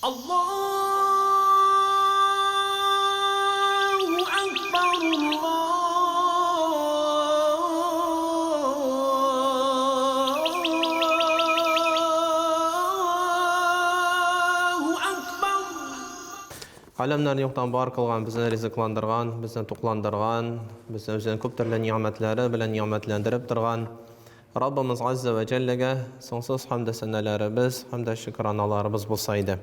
Аллаһу акбар, Аллаһу акбар. Галәмнәрне юктан бар кылган, безне ризыкландырган, безне тукландырган, безне үзенең күп төрле нигъмәтләре белән нигъмәтләндереп торган Раббымыз Газзә вә Җәлләгә соңсыз хәмде-сәнәләребез һәм дә шөкраналарыбыз булса иде.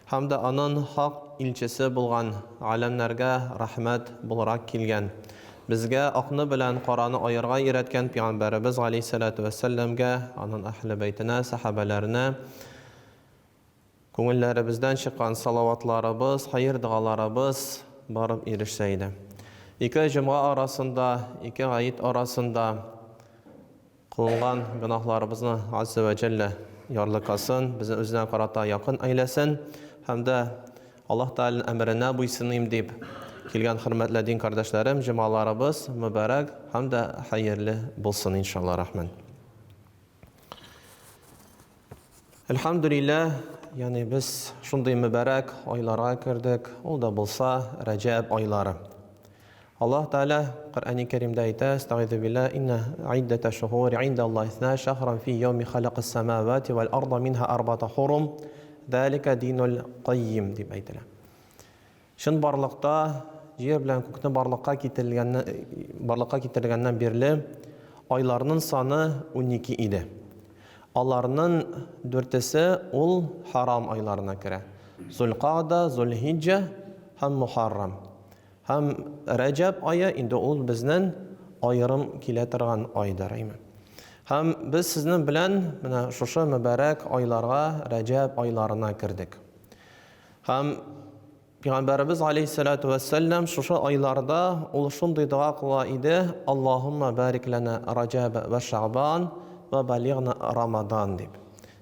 Һәм дә Анын хак илчесе булган, галәмнәргә рәхмәт буларак килгән, безгә акны белән караны аерга өйрәткән пигамбәребез галәйһиссәләтү вәссәламгә, анын әһле бәйтенә, сәхабәләренә, Күңелләребездән чыккан салаватларыбыз, хәер-догаларыбыз барып ирешсә иде. Ике җомга арасында, ике гает арасында кылынган гөнаһларыбызны Азза вә Җәллә ярлыкасын, безне үзенә карата якын әйләсен һәм дә Аллаһ Тәгаләнең әмеренә буйсыныйм дип килгән хөрмәтле дин кардәшләрем, җомгаларыбыз мөбарәк һәм дә хәерле булсын, иншалла рахман. Әлхәмдүлилләһ, ягъни без шундый мөбарәк айларга кердек, ул да булса Рәҗәб айлары. Аллаһ Тәгалә Коръәни Кәримдә әйтә, Әстәгыйзу билләһ, инна иддәтә шуһури инда Аллаһи исна шәһран фи яуми халакас самавати вәл арда минһа арбата хурум, залика динул каййим дип әйтелә. Чынбарлыкта җир белән күкне барлыкка китерелгәннән барлыкка китерелгәннән бирле айларның саны 12 иде. Аларның дүртесе ул харам айларына керә. Зулкада, Зулхиҗҗә һәм Мухаррам. Һәм Рәҗәб ае инде ул безнең аерым килә торган айдыр, әйме. Һәм без сезнең белән менә шушы мөбарәк айларга, Рәҗәб айларына кердек. Һәм Пәйгамбәребез алейһиссалату вәссәлам шушы айларда ул шундый дога кыла иде: Аллаһумма барик лана Раҗаб вә Шәгъбан вә балигъна Рамадан дип.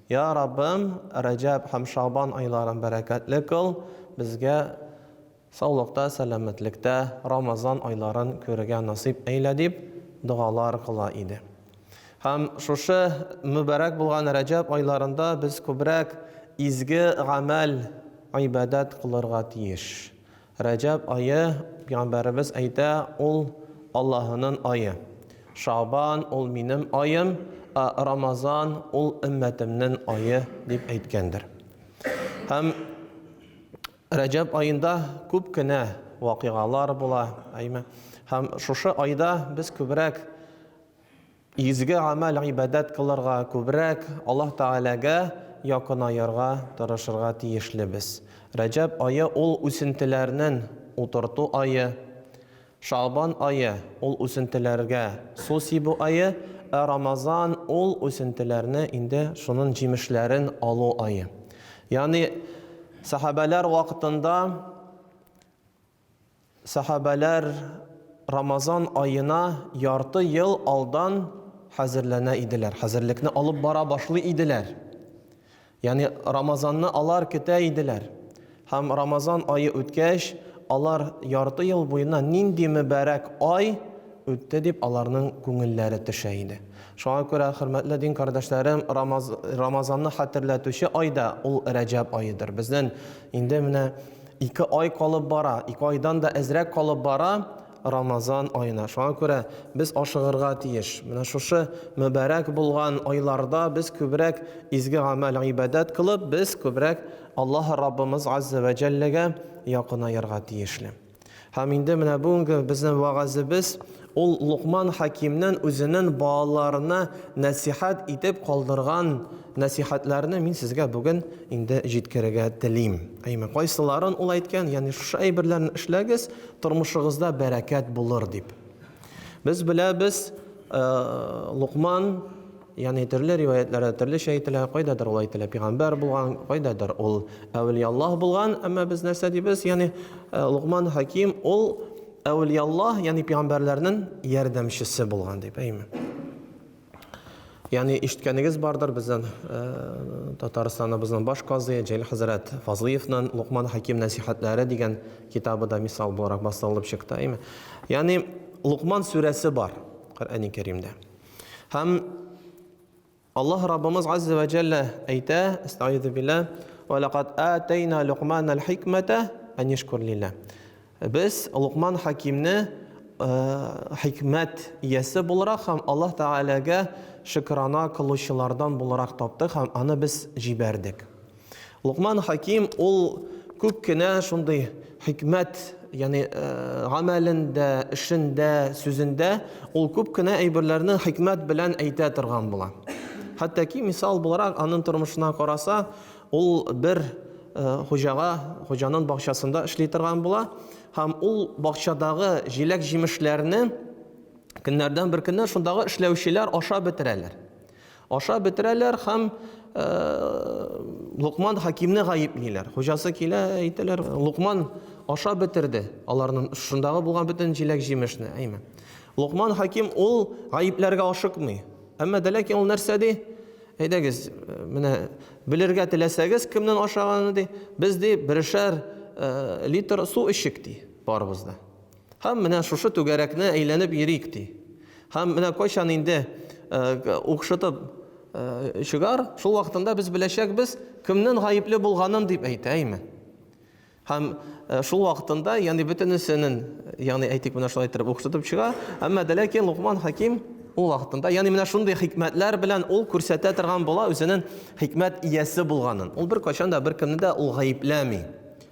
Я Раббым, Раҗаб һәм Шәгъбан айларын бәрәкәтле кыл, безгә саулыкта, сәламәтлектә Рамазан айларын күрергә насыйп әйлә дип догалар кыла иде. Һәм шушы мөбарәк булган Рәҗәб айларында без күбрәк изге гамәл, гыйбадәт кылырга тиеш. Рәҗәб ае, пәйгамбәребез әйтә, ул Аллаһының ае. Шабан ул минем аем, ә Рамазан ул өммәтемнең ае дип әйткәндер. Һәм Рәҗәб аенда күп кенә вакыйгалар була, әйме? Һәм шушы айда без күбрәк изге гамәл, гыйбадәт кылырга, күбрәк Аллаһ Тәгаләгә якынаерга тырышырга тиешлебез. Рәҗәб ае ул үсентеләрнең утырту ае, Шабан ае ул үсентеләргә су сибү ае, ә Рамазан ул үсентеләрне инде шунын җимешләрен алу ае. Ягъни сәхабәләр вакытында Сәхабәләр Рамазан аена ярты ел алдан хәзерләнә иделәр, хәзерлекне алып бара башлый иделәр. Ягъни Рамазанны алар көтә иделәр. Һәм Рамазан ае үткәч, алар ярты ел буена нинди мөбарәк ай үтте дип аларның күңелләре төшә иде. Шуңа күрә, хөрмәтле дин кардәшләрем, Рамаз, Рамазанны хәтерләтүче ай да ул Рәҗәб аедыр. Безнең инде менә Ике ай калып бара, ике айдан да әзрәк калып бара Рамазан аена. Шуңа күрә без ашыгырга тиеш. Менә шушы мөбарәк булган айларда без күбрәк изге гамәл, гыйбадәт кылып, без күбрәк Аллаһ Раббымыз Азза вә Җәлләгә якынаерга тиешле. Һәм инде менә бүгенге безнең вәгазебез ул Лукман Хакимнең үзенең балаларына нәсихәт итеп калдырган нәсихәтләрне мин сезгә бүген инде җиткерергә телим. Әйме, кайсыларын ул әйткән, ягъни шушы әйберләрне эшләгез, тормышыгызда бәрәкәт булыр дип. Без беләбез, Лукман Ягъни төрле риваятләрдә төрлечә әйтелә, кайдадыр ул әйтелә пигамбәр булган, кайдадыр ул әүлияллаһ булган, әмма без нәрсә дибез? Ягъни э, Лукман Хаким ул әүлияллаһ, ягъни пигамбәрләрнең ярдәмчесе булган дип, әйме? Ягъни ишеткәнегез бардыр безнең э, Татарстаныбызның баш казые Җәлил хәзрәт Фазлыевның Лукман Хаким нәсихәтләре дигән китабы да мисал буларак бастырылып чыкты, әйме? Ягъни Лукман сүрәсе бар Коръәни Кәримдә. Һәм Аллаһ Раббымыз Азза вә Җәллә әйтә, Әстәгыйзу билләһ, "Ва лакад атайна Лукманал хикмата ан ишкур лилла". Без Лукман Хакимне хикмәт иясе буларак һәм Аллаһ Тәгаләгә шөкрана кылучылардан буларак таптык һәм аны без җибәрдек. Лукман Хаким ул күп кенә шундый хикмәт, ягъни гамәлендә, эшендә, сүзендә ул күп кенә әйберләрне хикмәт белән әйтә торган була. Хәтта ки мисал буларак аның тормышына караса, ул бер хуҗага, хуҗаның бакчасында эшли торган була һәм ул бакчадагы җиләк-җимешләрне көннәрдән бер көнне шундагы эшләүчеләр ашап бетерәләр. Ашап бетерәләр һәм Лукман Хакимне гаеплиләр. Хуҗасы килә, әйтәләр, Лукман ашап бетерде аларның шундагы булган бөтен җиләк-җимешне, әйме. Лукман Хаким ул гаепләргә ашыкмый. Әмма дә ләкин ул нәрсә ди? Әйдәгез, менә белергә теләсәгез, кемнең ашаганын ди, без ди берешәр литр су эчик ди, барыбыз да. Һәм менә шушы түгәрәкне әйләнеп йөрик ди. Һәм менә кайчан инде укшытып чыгар, шул вакытында без беләчәкбез, кемнең гаепле булганын дип әйтә, әйме? Һәм шул вакытында, ягъни бөтенесенең, ягъни әйтик менә шулай итеп укшытып чыга, әмма дә ләкин Лукман Хаким ул вакытында, ягъни менә шундый хикмәтләр белән ул күрсәтә торган була үзенең хикмәт иясе булганын. Ул беркайчан да беркемне дә ул гаепләми.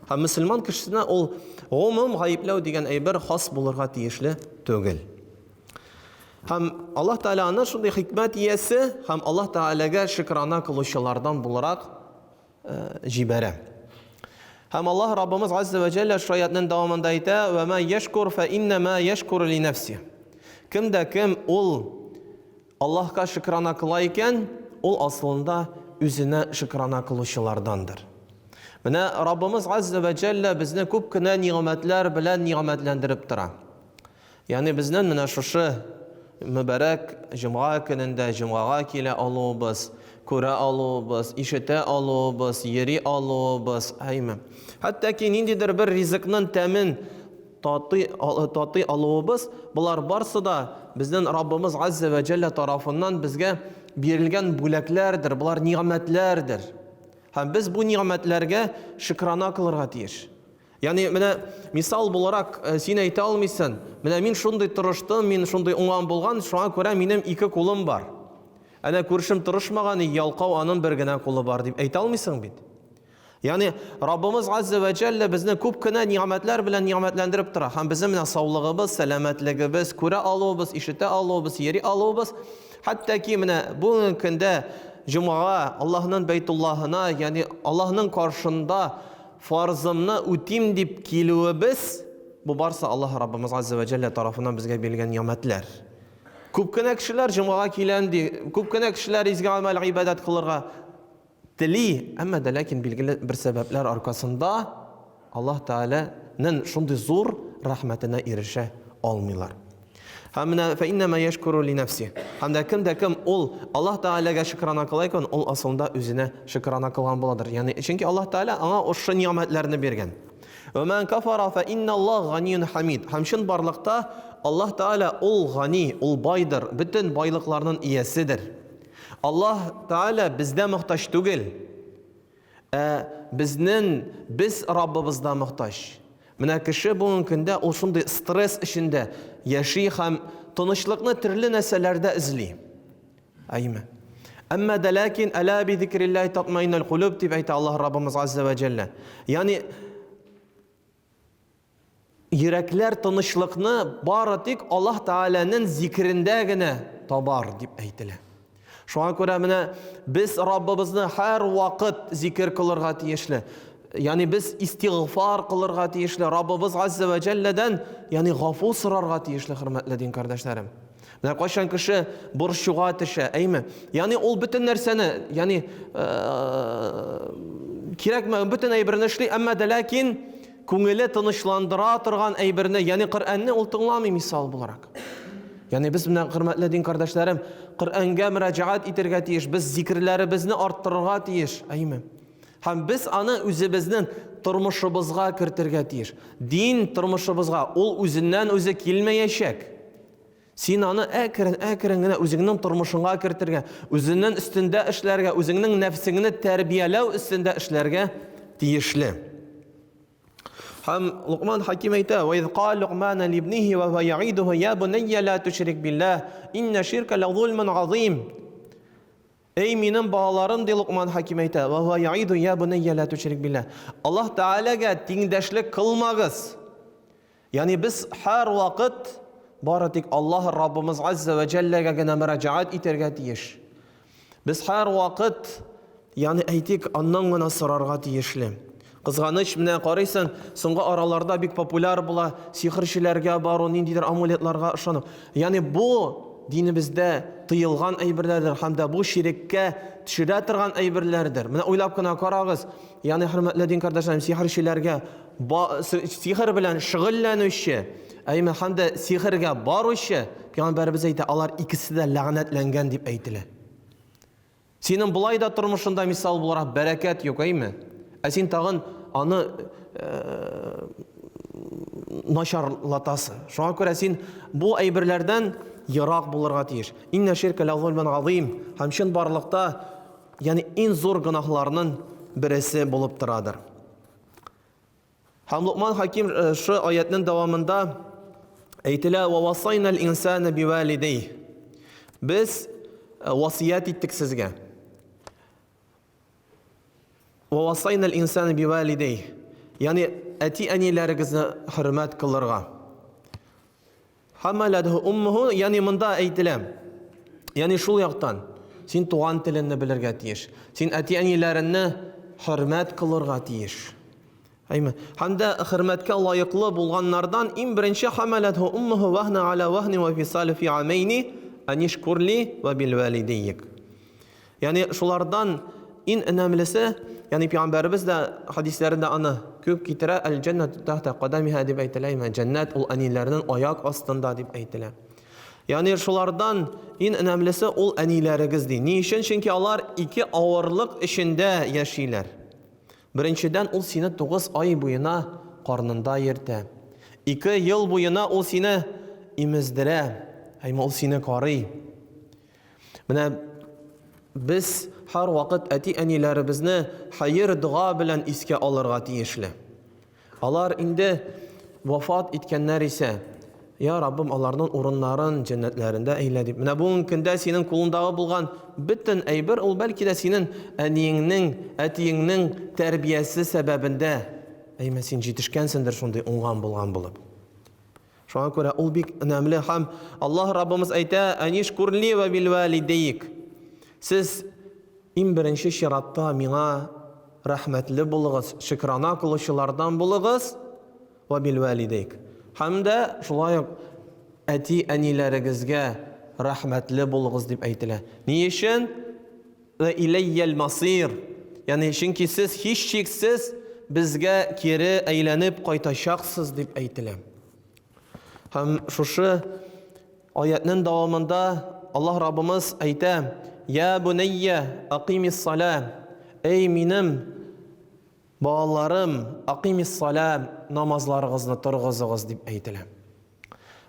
Һәм мөселман кешесенә ул гомум гаепләү дигән әйбер хас булырга тиешле түгел. Һәм Аллаһ Тәгалә аны шундый хикмәт иясе һәм Аллаһ Тәгаләгә шөкрана кылучылардан буларак җибәрә. Һәм Аллаһ Раббымыз Азза вә Җәллә шул аятның дәвамында әйтә: "Ва ма яшкур фа иннама яшкуру ли нафси". Кем дә кем ул Аллаһка шөкрана кыла икән, ул асылында үзенә шөкрана кылучылардандыр. Менә Раббымыз Азза вә Җәллә безне күп кенә нигъмәтләр белән нигъмәтләндереп тора. Ягъни безнең менә шушы мөбарәк җомга көнендә җомгага килә алуыбыз, күрә алуыбыз, ишетә алуыбыз, йөри алуыбыз, әйме. Хәтта ки ниндидер бер ризыкның тәмен татый, татый алуыбыз, болар барсы да безнең Раббымыз Азза вә Җәллә тарафыннан безгә бирелгән бүләкләрдер, болар нигъмәтләрдер. Һәм без бу нигъмәтләргә шөкрана кылырга тиеш. Ягъни менә мисал буларак э, син әйтә алмыйсың, менә мин шундый тырыштым, мин шундый уңган булган, шуңа күрә минем ике кулым бар. Әнә күршем тырышмаган, ялкау, аның бер генә кулы бар дип әйтә алмыйсың бит. Ягъни Раббымыз Азза вә Җәллә безне күп кенә нигъмәтләр белән нигъмәтләндереп тора. Һәм безнең менә саулыгыбыз, сәламәтлегебез, күрә алуыбыз, ишетә алуыбыз, йөри алуыбыз, хәтта ки менә бүгенге көндә җомгага, Аллаһның Бәйтуллаһына, ягъни Аллаһның каршында фарзымны үтим дип килүебез, бу барсы Аллаһ Раббымыз Азза вә Җәллә тарафыннан безгә бирелгән нигъмәтләр. Күп кенә кешеләр җомгага киләм ди, күп кенә кешеләр изге гамәл, гыйбадәт кылырга Тели, әмма дә ләкин билгеле бер сәбәпләр аркасында Аллаһ Тәгаләнең шундый зур рәхмәтенә ирешә алмыйлар. Һәм менә фәиннәмә яшкуру ли нәфси. Һәм дә кем дә кем ул Аллаһ Тәгаләгә шөкрана кыла икән, ул асылында үзенә шөкрана кылган буладыр. Ягъни, чөнки Аллаһ Тәгалә аңа ошшы нигъмәтләрне биргән. Вә ман кафара фә инналлаһ ганиюн хамид. Һәм чынбарлыкта Аллаһ Тәгалә ул гани, ул байдыр, бөтен байлыкларның ияседер. Аллаһ Тәгалә бездә мохтаҗ түгел, ә безнен без Раббыбызда мохтаҗ. Менә кеше бүгенге көндә ул шундый стресс эчендә яши һәм тынычлыкны төрле нәрсәләрдә эзли. Әйме. Әмма дә ләкин әлә би зикриллаһи татмаиннул кулуб дип әйтә Аллаһ Раббымыз Азза вә Җәллә. Ягъни Йөрәкләр тынычлыкны бары тик Аллаһ Тәгаләнең зикерендә генә табар, дип әйтелә. Шуңа күрә менә без Раббыбызны һәрвакыт зикер кылырга тиешле. Ягъни без истигъфар кылырга тиешле, Раббыбыз Азза вә Җәлләдән, ягъни гафу сорарга тиешле, хөрмәтле дин кардәшләрем. Менә кайчан кеше борчуга төшә, әйме? Ягъни ул бөтен нәрсәне, ягъни кирәкмәгән бөтен әйберне эшли, әмма дә ләкин күңеле тынычландыра торган әйберне, ягъни Коръәнне ул тыңламый мисал буларак. Ягъни без менә хөрмәтле дин кардәшләрем, Коръәнгә мөрәҗәгать итәргә тиеш, без зикерләребезне арттырырга тиеш, әйме? Һәм без аны үзебезнең тормышыбызга кертергә тиеш. Дин тормышыбызга ул үзеннән үзе килмәячәк. Син аны әкрен-әкрен генә үзеңнең тормышыңа кертергә, үзеңнең өстендә эшләргә, үзеңнең нәфсеңне тәрбияләү өстендә эшләргә тиешле. Һәм Лукман Хаким әйтә: "Ва из кала Лукман либниһи ва хуа яидуху я бунайя ла тушрик биллаһ, инна ширка ла зулмун азим." Эй минем балаларым, ди Лукман Хаким әйтә, "Ва хуа яиду я бунайя ла тушрик биллаһ." Аллаһ Тәгаләгә тиңдәшлек кылмагыз. Ягъни без һәрвакыт бары тик Аллаһ Раббымыз Азза вә Җәлләгә генә мөрәҗәгать итәргә тиеш. Без һәрвакыт, ягъни әйтик, аннан гына сорарга тиешле. Кызганыч, менә карыйсың, соңгы араларда бик популяр була сихерчеләргә бару, ниндидер амулетларга ышану. Ягъни бу динебездә тыелган әйберләрдер һәм дә бу ширеккә төшерә торган әйберләрдер. Менә уйлап кына карагыз, ягъни хөрмәтле дин кардәшләрем, сихерчеләргә сихер белән шөгыльләнүче, әйме һәм дә сихергә баручы, пәйгамбәребез әйтә, алар икесе дә ләгънәтләнгән дип әйтелә. Синең болай да тормышында мисал буларак бәрәкәт юк, әйме? Ә син тагын аны э, начарлатасың. Шуңа күрә син бу әйберләрдән ерак булырга тиеш. Инна ширка ла зулмун азим. Һәм чынбарлыкта, ягъни иң зур гөнаһларның бересе булып торадыр. Һәм Лукман Хаким э, шы аятның дәвамында әйтелә: "Ва васайнал инсана бивалидей." Без э, васият иттек сезгә. Ва васайнал инсана бивалидей. Ягъни әти-әниләрегезне хөрмәт кылырга. Хамаләтһу уммуху, ягъни монда әйтелә. Ягъни шул яктан син туган телеңне белергә тиеш. Син әти-әниләреңне хөрмәт кылырга тиеш. Әйме? Һәм дә хөрмәткә лаеклы булганнардан иң беренче хамаләтһу уммуху вахна аля вахни ва фисалу фи амейни анишкурли ва бил валидейк. Ягъни шулардан иң өнәмлесе, ягъни пәйгамбәребез дә хадисләрендә аны күп китерә, әл-җәннәту тахта кадамиха дип әйтелә, ягъни җәннәт ул әниләрнең аяк астында дип әйтелә. Ягъни шулардан иң өнәмлесе ул әниләрегез ди. Ни өчен? Чөнки алар ике авырлык эчендә яшиләр. Беренчедән, ул сине 9 ай буена карнында йөртә. Ике ел буена ул сине имездерә, һәм ул сине карый. Менә без һәрвакыт әти-әниләребезне хәер-дога белән искә алырга тиешле. Алар инде вафат иткәннәр исә, Я Раббым, аларның урыннарын җәннәтләрендә әйлә дип. Менә бүгенге көндә синең кулыңдагы булган бөтен әйбер ул бәлки дә синең әниеңнең, әтиеңнең тәрбиясе сәбәбендә. Әйме син җитешкәнсеңдер шундый уңган булган булып. Шуңа күрә ул бик өнәмле һәм Аллаһ Раббымыз әйтә, Анишкурли ва бил валидейк. Сез иң беренче чиратта миңа рәхмәтле булыгыз, шөкрана кылучылардан булыгыз ва бил валидейк. Һәм дә шулай ук әти-әниләрегезгә рәхмәтле булыгыз дип әйтелә. Ни өчен? Вә иләйял масир. Ягъни, чөнки сез һичшиксез безгә кире әйләнеп кайтачаксыз дип әйтелә. Һәм шушы аятның дәвамында Аллаһ Раббымыз әйтә: "Я бунайя, акимис сала". Эй минем балаларым, акимис сала, намазларыгызны торгызыгыз дип әйтелә.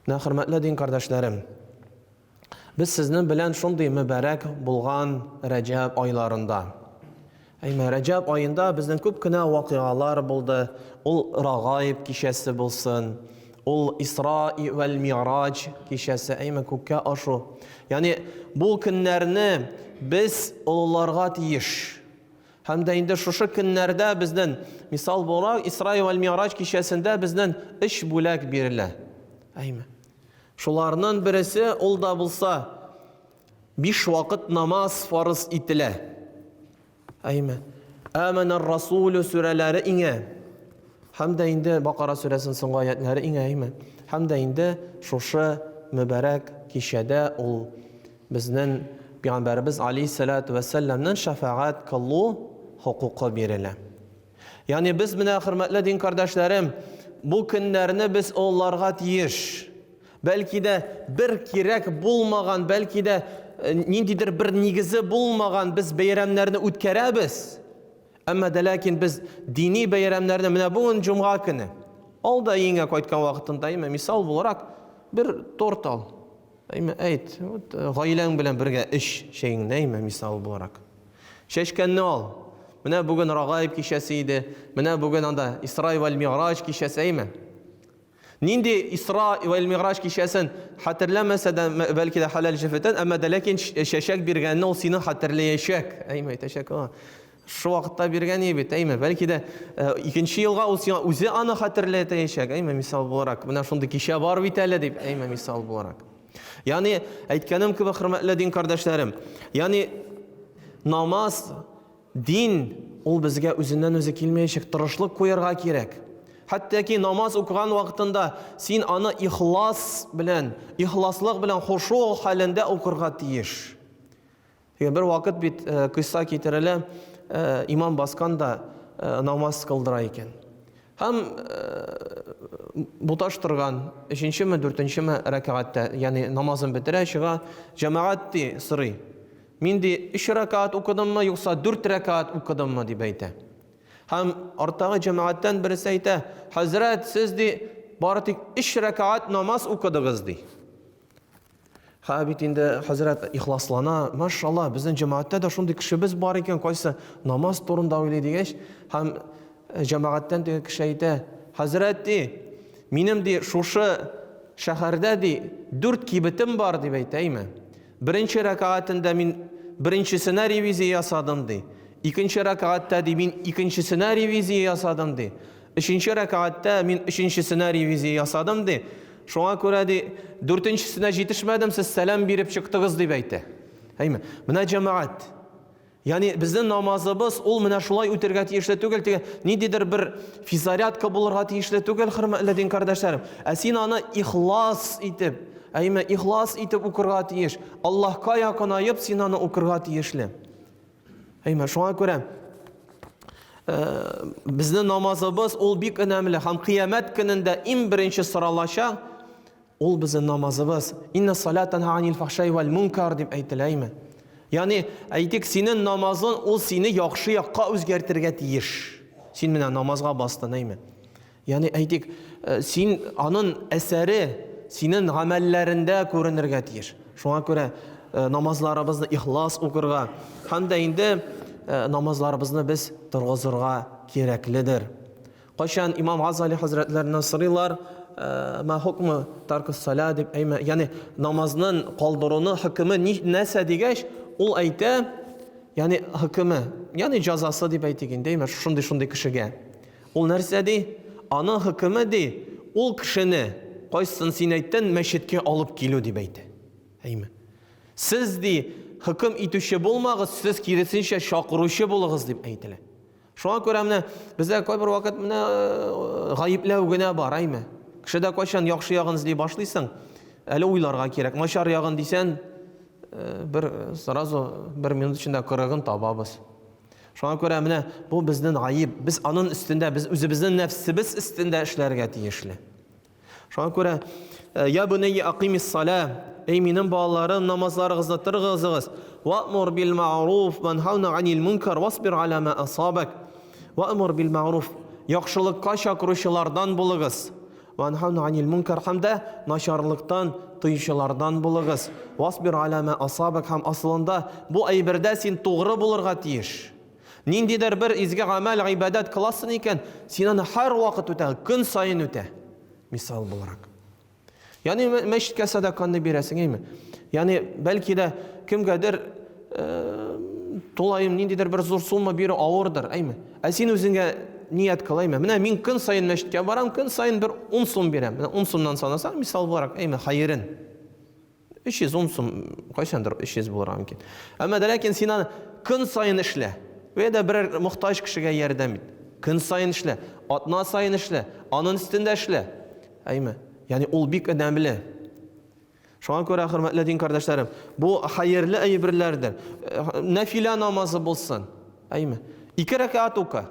Менә хөрмәтле дин кардәшләрем, Без сезнең белән шундый мөбарәк булган Рәҗәб айларында. Әйме, Рәҗәб аенда безнең күп кенә вакыйгалар булды. Ул Рагаиб кичәсе булсын, ул Исра вәл Мираҗ кичәсе, әйме, күккә ашу. Ягъни бу көннәрне без олыларга тиеш. Һәм дә инде шушы көннәрдә безнең, мисал буларак, Исра вәл Мираҗ кичәсендә безнең өч бүләк бирелә. Әйме. Шуларның бересе ул да булса биш вакыт намаз фарыз ителә. Әйме. Әмәнәр Расулю сүрәләре иңә. Һәм дә инде Бакара сүрәсенең соңгы аятлары иңә, әйме. Һәм дә инде шушы мөбарәк кичәдә ул безнең пәйгамбәребез алейһиссалату вәссәламнең шәфәгать кылу хокукы бирелә. Ягъни без менә, хөрмәтле дин кардәшләрем, бу көннәрне без олыларга тиеш. Бәлки дә бер кирәк булмаган, бәлки дә э, ниндидер бер нигезе булмаган без бәйрәмнәрне үткәрәбез. Әмма дә ләкин без дини бәйрәмнәрне менә бүген җомга көне. Ал да өеңә кайткан вакытында, әйме, мисал буларак, бер торт ал. Әйме, әйт, вот э, гаиләң белән бергә эч чәеңне, әйме, мисал буларак. Чәчкәнне ал. Менә бүген Рагаиб кичәсе иде, менә бүген анда Исра вәл Миграҗ кичәсе, әйме? Нинди Исра вәл Миграҗ кичәсен хәтерләмәсә дә, бәлки дә хәләл җефетен, әмма дә ләкин чәчәк биргәнне ул сине хәтерләячәк. Әйме, әйтәчәк, Шул вакытта биргән иде бит, әйме? Бәлки дә э, икенче елга ул сиңа үзе аны хәтерләтәячәк, әйме, мисал буларак. Менә шундый кичә бар бит әле дип, әйме, мисал буларак. Ягъни, әйткәнем кебек, хөрмәтле дин кардәшләрем, ягъни намаз, дин ул безгә үзеннән үзе килмәячәк, тырышлык куярга кирәк. Хәтта ки намаз укыган вакытында син аны ихлас белән, ихласлык белән хушу хәлендә укырга тиеш. Теге бер вакыт бит э, кыйсса китерелә, э, имам баскан да э, намаз кылдыра икән. Һәм буташтырган өченчеме, дүртенчеме рәкәгатьтә, ягъни намазын бетерә, чыга, җәмәгать ди сорый. Мин ди өч рәкәгать укыдыммы, юкса дүрт рәкәгать укыдыммы дип әйтә. Һәм арттагы җәмәгатьтән берсе әйтә, хәзрәт, сез ди бары тик өч рәкәгать намаз укыдыгыз ди. Ха бит инде хәзрәт ихласлана, машалла, безнең җәмәгатьтә дә шундый кешебез бар икән, кайсы намаз турында уйлый дигәч, һәм э, җәмәгатьтән теге кеше әйтә, хәзрәт ди, минем ди шушы шәһәрдә ди дүрт кибетем бар дип әйтә, әйме? Беренче рәкәгатендә мин беренчесенә ревизия ясадым ди. Икенче рәкәгатьтә ди мин икенчесенә ревизия ясадым ди. Өченче рәкәгатьтә мин өченчесенә ревизия ясадым, ди. Шуңа күрә, ди, дүртенчесенә җитешмәдем, сез сәлам биреп чыктыгыз, дип әйтә. Әйме? Менә җәмәгать. Ягъни безнең намазыбыз ул менә шулай үтергә тиешле түгел, теге ниндидер бер физзарядка булырга тиешле түгел, хөрмәтле дин кардәшләрем. Ә син аны ихлас итеп, әйме, ихлас итеп укырга тиеш. Аллаһка якынаеп син аны укырга тиешле. Әйме, шуңа күрә э, безнең намазыбыз ул бик өнәмле һәм кыямәт көнендә иң беренче соралачак ул безнең намазыбыз. Инна салата танһа анил фахшай вәл мункар дип әйтелә, әйме? Ягъни, әйтик, синең намазың ул сине яхшы якка үзгәртергә тиеш. Син менә намазга бастың, әйме? Ягъни әйтик, э, син анын әсәре синең гамәлләрендә күренергә тиеш. Шуңа күрә э, намазларыбызны ихлас укырга һәм дә инде э, намазларыбызны без торгызырга кирәкледер. Кайчан имам Газали хәзрәтләреннән сорыйлар, ма хукмы таркус сала дип, әйме, ягъни намазның калдыруның хөкеме нәрсә дигәч, ул әйтә, ягъни хөкеме, ягъни җазасы дип әйтик инде, әйме, шундый-шундый кешегә. Ул нәрсә ди? Аның хөкеме ди, ул кешене, кайсысын син әйттең, мәчеткә алып килү дип әйтә. Әйме? Сез ди, хөкем итүче булмагыз, сез киресенчә чакыручы булыгыз дип әйтелә. Шуңа күрә менә бездә кайбер вакыт менә э, гаепләү генә бар, әйме? Кешедә кайчан яхшы ягын эзли башлыйсың, әле уйларга кирәк. Начар ягын дисән, э, бер сразу бер минут эчендә кырыгын табабыз. Шуңа күрә менә бу безнең гаеп. Без анын өстендә, без үзебезнең нәфсебез өстендә эшләргә тиешле. Шуңа күрә э, я бунайя акимис сала, эй минем балаларым, намазларыгызны торгызыгыз. Ва'мур бил ма'руф ванхауна анил мункар васбир аля ма асабак. Ва'мур бил ма'руф. Яхшылыкка чакыручылардан булыгыз. Ванхауна анил мункар һәм дә начарлыктан тыючылардан булыгыз. Васбир аля ма асабак һәм асылында бу әйбердә син тугры булырга тиеш. Ниндидер бер изге гамәл, гыйбадәт кыласың икән, син аны һәрвакыт үтә, көн саен үтә. Мисал буларак. Ягъни мәчеткә садакаңны бирәсең, әйме? Ягъни бәлки дә кемгәдер э, тулаем ниндидер бер зур сумма бирү авырдыр, әйме? Ә син үзеңә ният кыл, әйме? Менә мин көн саен мәчеткә барам, көн саен бер 10 сум бирәм. Менә 10 сумнан санасаң, мисал буларак, әйме, хәерен. 310 сум, кайчандыр 300 булырга мөмкин. Әмма дә ләкин син аны көн саен эшлә. Вә дә берәр мохтаҗ кешегә ярдәм ит. Көн саен эшлә, атна саен эшлә, анын өстендә эшлә. Әйме? Ягъни ул бик өнәмле. Шуңа күрә, хөрмәтле дин кардәшләрем, бу хәерле әйберләрдер. Нәфилә намазы булсын. Әйме? Ике рәкәгать укы.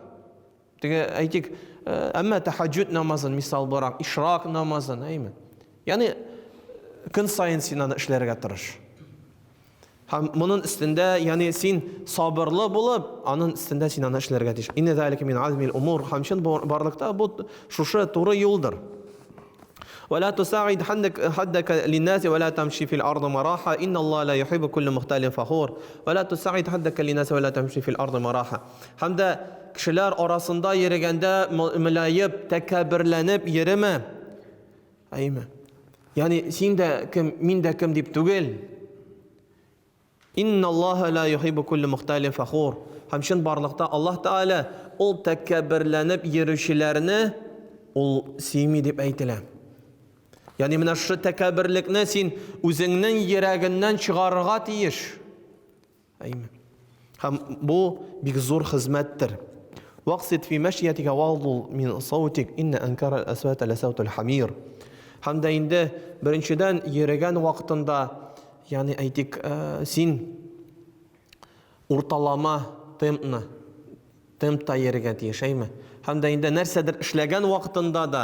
Теге әйтик, әмма тәһәҗҗүд намазын мисал буларак, ишрак намазын, әйме? Ягъни көн саен син аны эшләргә тырыш. Һәм монын өстендә, ягъни син сабырлы булып, анын өстендә син аны эшләргә тиеш. Инна залика мин азмил умур. Һәм чын барлыкта бу шушы туры юлдыр. Вәлә тусаид хаддака линнаси вәлә тамши фил арды мараха инналлаһа ла юхиббу кулла мухталин фахур. Вәлә тусаид хаддака линнаси вәлә тамши фил арды мараха. Һәм дә кешеләр арасында йөрегәндә мөлаеп, тәкәбберләнеп йөреме. Әйме? Ягъни син дә кем, мин дә кем дип түгел. Инналлаһа ла юхиббу кулла мухталин фахур. Һәм чынбарлыкта Аллаһ Тәгалә ул тәкәбберләнеп йөрүчеләрне ул сөйми дип әйтелә. Ягъни менә шушы тәкәбберлекне син үзеңнең йөрәгеннән чыгарырга тиеш. Әйме. Һәм бу бик зур хезмәттер. Ваксид фи мәшиятика вагдул мин саутик инна анкара әсвата ләсаутул хамир. Һәм дә инде беренчедән йөрегән вакытында Ягъни, әйтик, син урталама темпны, темпта йөрергә тиеш, әйме? Һәм дә инде нәрсәдер эшләгән вакытында да,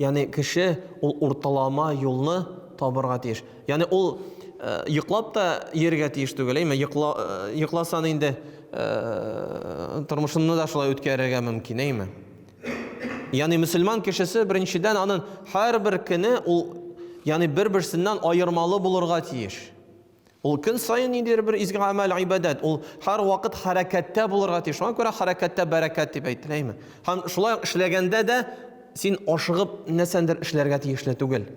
ягъни кеше ул урталама юлны табырга тиеш. Ягъни ул йоклап та йөрергә тиеш түгел, әйме? Йокла, йокласан инде тормышыңны да шулай үткәрергә мөмкин, әйме? Ягъни мөселман кешесе беренчедән аның һәрбер көне ул ягъни бер-берсеннән аермалы булырга тиеш. Ул көн саен ниндидер бер изге гамәл, гыйбадәт, ул һәрвакыт хәрәкәттә булырга тиеш. Шуңа күрә хәрәкәттә бәрәкәт дип әйтеләме? Һәм шулай ук эшләгәндә дә син ашыгып нәрсәндер эшләргә тиешле түгел.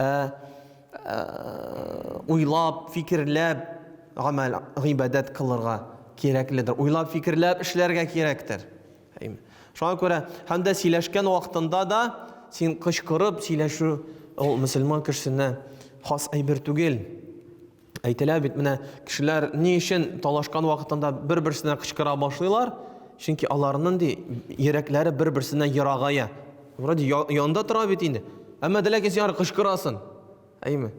Ә уйлап, фикерләп гамәл, гыйбадәт кылырга кирәкледер. Уйлап, фикерләп эшләргә кирәктер. Шуңа күрә һәм дә сөйләшкән вакытында да син кычкырып сөйләшү ул мөселман кешесенә хас әйбер түгел. Әйтелә бит, менә кешеләр ни өчен талашкан вакытында бер-берсенә кычкыра башлыйлар? Чөнки аларның ди йөрәкләре бер-берсеннән ерагая. Вроде янда тора бит инде. Әмма дә ләкин син кычкырасың. Әйме?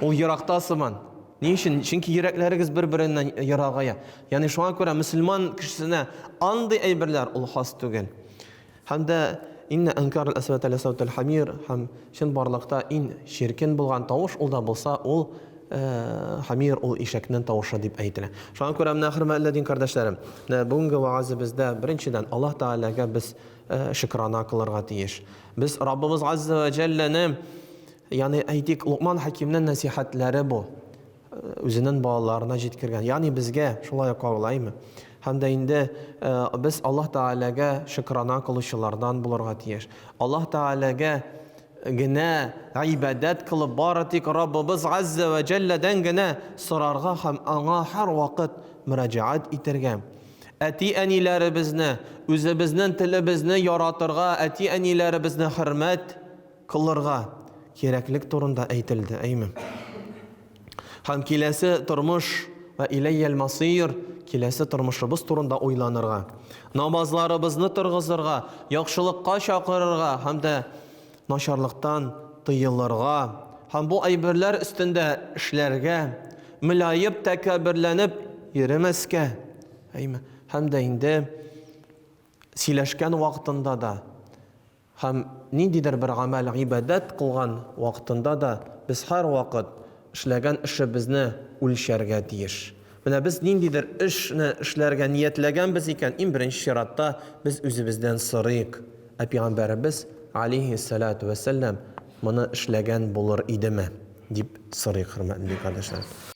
Ул еракта сыман. Ни өчен? Чөнки йөрәкләрегез бер-береннән ерагая. Ягъни шуңа күрә мөселман кешесенә андый әйберләр ул хас түгел. Һәм дә инна анкар әсват ләсаутул хамир һәм чынбарлыкта иң чиркен булган тавыш ул да булса ул э, хамир ул ишәкнең тавышы дип әйтелә. Шуңа күрә менә хөрмәтле дин кардәшләрем, менә бүгенге вәгазебездә беренчедән Аллаһ Тәгаләгә без э, шөкрана кылырга тиеш. Без Раббыбыз Азза вә Җәлләне Ягъни, әйтик, Локман Хәкимнең нәсыйхәтләре бу. Үзенең балаларына җиткергән. Ягъни безгә шулай ук кагыла, әйме? Һәм дә инде без Аллаһ Тәгаләгә шөкрана кылучылардан булырга тиеш. Аллаһ Тәгаләгә генә гыйбадәт кылып, бары тик Раббыбыз Азза вә Җәлләдән генә сорарга һәм аңа һәрвакыт мөрәҗәгать итәргә. Әти-әниләребезне, үзебезнең телебезне яратырга, әти-әниләребезне хөрмәт Кылырга кирәклек турында әйтелде, әйме? Һәм киләсе тормыш вә иләйял масыйр, киләсе тормышыбыз турында уйланырга, намазларыбызны торгызырга, яхшылыкка чакырырга һәм дә начарлыктан тыелырга һәм бу әйберләр өстендә эшләргә, мөлаеп тәкәбберләнеп йөремәскә, әйме? Һәм дә инде сөйләшкән вакытында да Һәм ниндидер бер гамәл, гыйбадәт кылган вакытында да без һәрвакыт эшләгән эшебезне үлчәргә тиеш. Менә без ниндидер эшне эшләргә ниятләгәнбез икән, иң беренче чиратта без үзебездән сорыйк, ә пәйгамбәребез, алейһиссәлату вәссәлам, моны эшләгән булыр идеме? дип сорыйк, хөрмәтле кардәшләрем.